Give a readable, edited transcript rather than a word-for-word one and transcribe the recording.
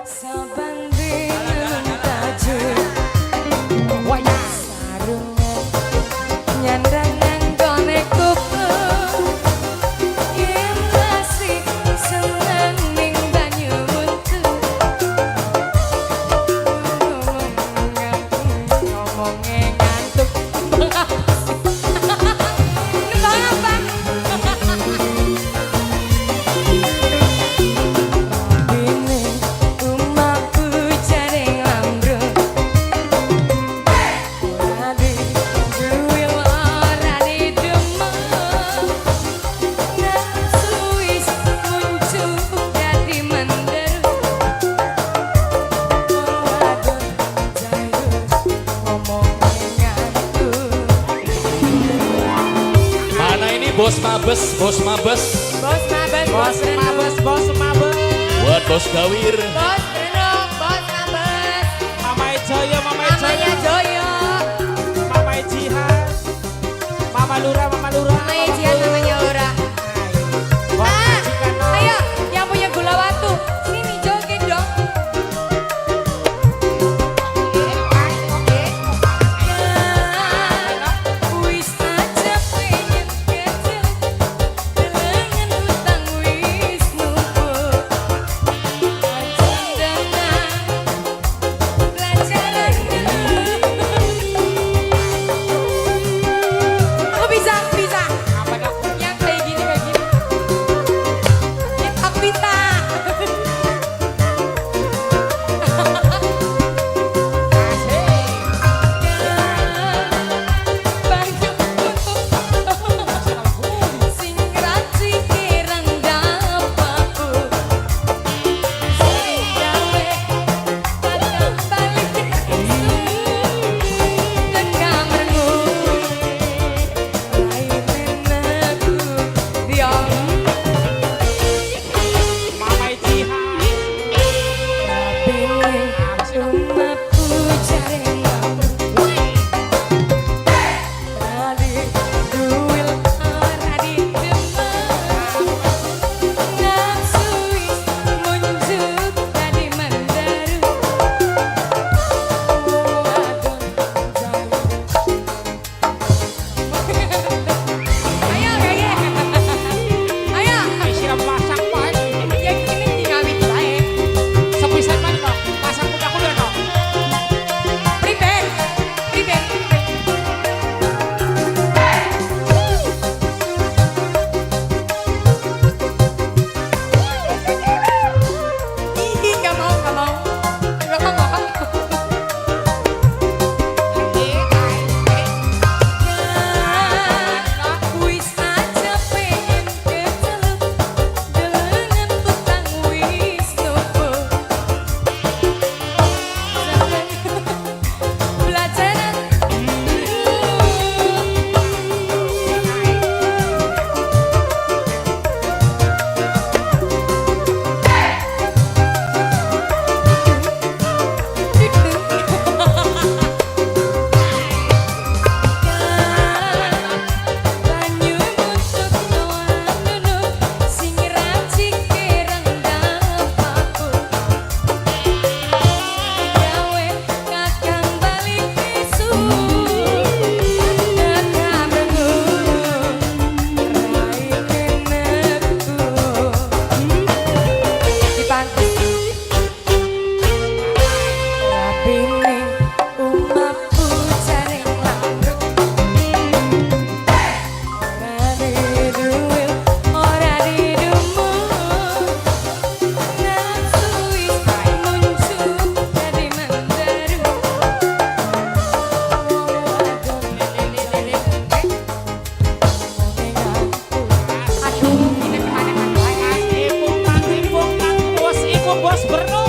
Saban dina tajuk. Wayah. Sarungan nyandang nang gone kupu. Yen masih seneng ning banyu muntu. Ngomongnya ngantuk. Nembang apa? Rabine umaku jare nglambruk. Ora duwe ora didemeng. Nafsu wis muncul dadi menderu. Wong wadon jaluk ngomongnya ngantuk. Mana ini bos mabes, bos mabes. Bos mabes, Bos mabes, bos mabes. Buat bos gawir. Bos Renung, bos mabes. Mama Joyo, Mama Mamanya Joyo. Joyo. Mama Jihan. Mama Lura, Mama Lura. Mamanya Jihan, mamanya Lura. Bos Ah, majikan, no. ayo, yang punya gula watu, sini joget dong. Oke. Wis aja pengen kecil, delengen utang wis numpuk. Aja pelajaran. Aku bisa, aku bisa. Apa dong? Yang kayak gini, kayak gini. Aku bisa. Asik. Banyu sing racike rendam papu. Sing gawe kakang balik tekang rengu. Raine aku diong. Mama Jihan. Rabine umaku jare nglambruk. Ora duwil ora didemeng. Nafsu wis munjuk dadi menderu. Wong wadon jaluk. Ayo gaya. Ayo. Ay, sira masak wae. Ya gini dingawit wae. Sepisan man kok. Masak kuda-kuda no. Priben. Priben. Ih, nggak mau, nggak mau. Nggak mau, nggak mau. Wis aja pengen kecelup, delengen utang wis numpuk. Pelajaran. Banyu muntut nunut sing racike rendam papu. Gawe kakang balik isu tekang rengu raine neku. Dipantes. Rabine umaku jare nglambruk. Ora diduwil, ora didumuk. Nafsu wis muncul dadi menderu. Wong wadon jaluk ngomongnya ngantuk. Aduh, ini Ipung kang ipung kang bos iku bos Brno.